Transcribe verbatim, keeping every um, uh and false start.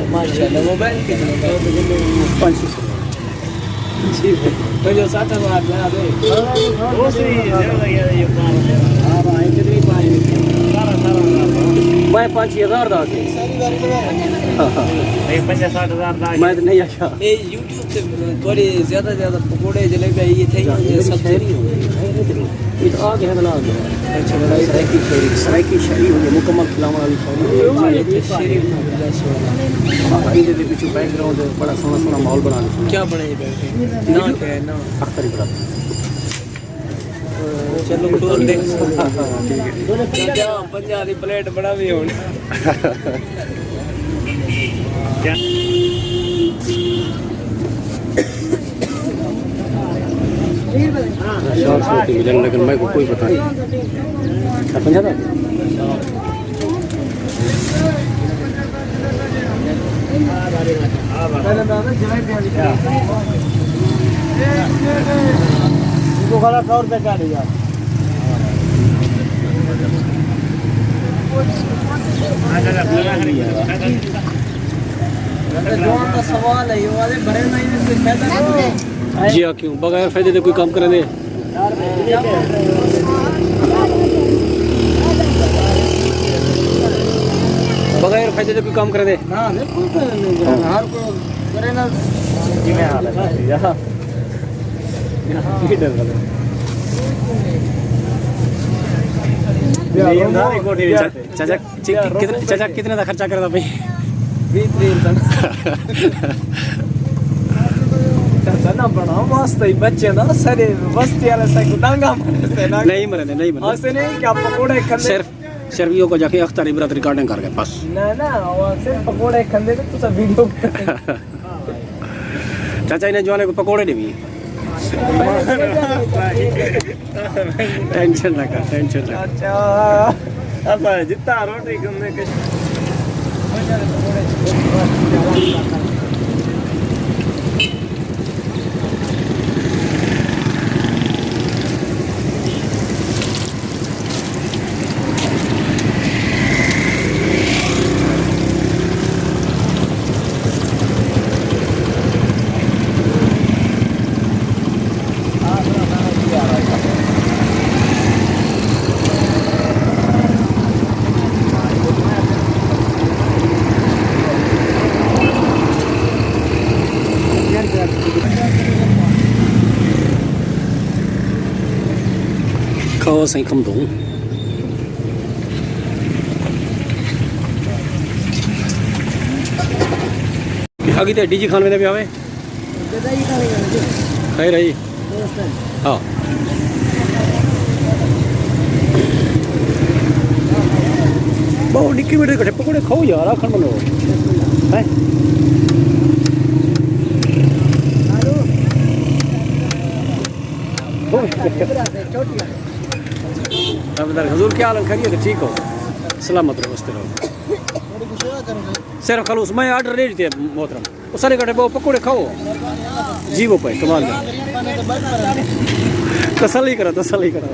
ماشاءاللہ، موبائل کتنے؟ پانچ سو۔ جی، تو جو سات ہزار لگا دے۔ وہ صحیح ہے، زیادہ لگا دے، یہ پار۔ ہاں بھائی، کتنی پائے؟ سارا، سارا ہزار۔ میں پانچ ہزار دا سی۔ ہاں، ہاں۔ نہیں، پنجاہ ساٹھ ہزار دا۔ میں تو نہیں آیا۔ اے یوٹیوب تے تھوڑے زیادہ زیادہ پکوڑے، جلیبیاں، یہ تھے، یہ سب شاعری ہو گئی۔ یہ تو آ گیا، بنا آ گیا۔ اچھا، بنا آ گیا۔ سرائیکی شاعری، سرائیکی شاعری ہوئی ہے، مکمل کھلاوݨ والی شاعری ہوئی ہے۔ اچھا، شاعری ہوئی ہے۔ ہاں، ایندے دے پچھوں بیک گراؤنڈ بڑا سوہݨا سوہݨا ماحول بݨا ݙتے۔ کیا بݨائی بیٹھے؟ ناں کیا ہے؟ ناں؟ اختر عبرت۔ چلو، کھول دے۔ ٹھیک ہے۔ پنجاہ، پنجاہ دی پلیٹ بݨاوی ہݨ۔ کیا؟ چار سو روپے ملن، لیکن میں کو کوئی پتہ نہیں۔ اچھا، پنجاہ دا؟ جی ہاں، کیوں؟ بغیر فائدے دے کوئی کم کریندے؟ بغیر فائدے دے کوئی کم کریندے؟ نہ، نہیں، کوئی فائدہ نہیں ہے۔ ہر کوئی کرے نا۔ کیویں حال ہے؟ چاچا، چ-، کتنے، چاچا، کتنے دا خرچہ کردا پئی؟ ویہہ تریہہ دا۔ چاچا، نہ بݨا، واسطے ہی بچے دا، سارے وستی والے ساکوں ݙانگا مارے سے نا۔ نہیں مرے، نہیں مرے۔ ایسے نہیں کہ آپ پکوڑے کھاندے۔ صرف، صرف ایہو کجھ آکھے، اختر عبرت ریکارڈنگ کر گئے، بس۔ نہ، نہ، وہ صرف پکوڑے کھاندے تے تساں ویڈیو۔ چاچا، انہیں جوانیں کوں پکوڑے ݙیوی۔ ٹینشن نہ کر، ٹینشن نہ کر۔ چاچا، اساں جتھاں روٹی کھاندے کہ کھاؤ سائیں، کھم دو۔ اڳے تے ڈی جی خان ویندے پیا ہوئے۔ خیر ہے جی۔ ہاں۔ بہت نکی میٹر کٹھے پکوڑے کھاؤ یار، آکھݨ منو۔ ہیں؟ رمضان حضور، کیا حال ہے؟ خیریت ہے؟ ٹھیک ہو؟ سلامت رہو، وسدے رہو۔ صرف خلوص، میں آرڈر نہیں دیتے محترم۔ او سارے کٹھے بہو پکوڑے کھاؤ۔ جی وہ پائے، کمال ہے۔ تسلی کرو، تسلی کرو۔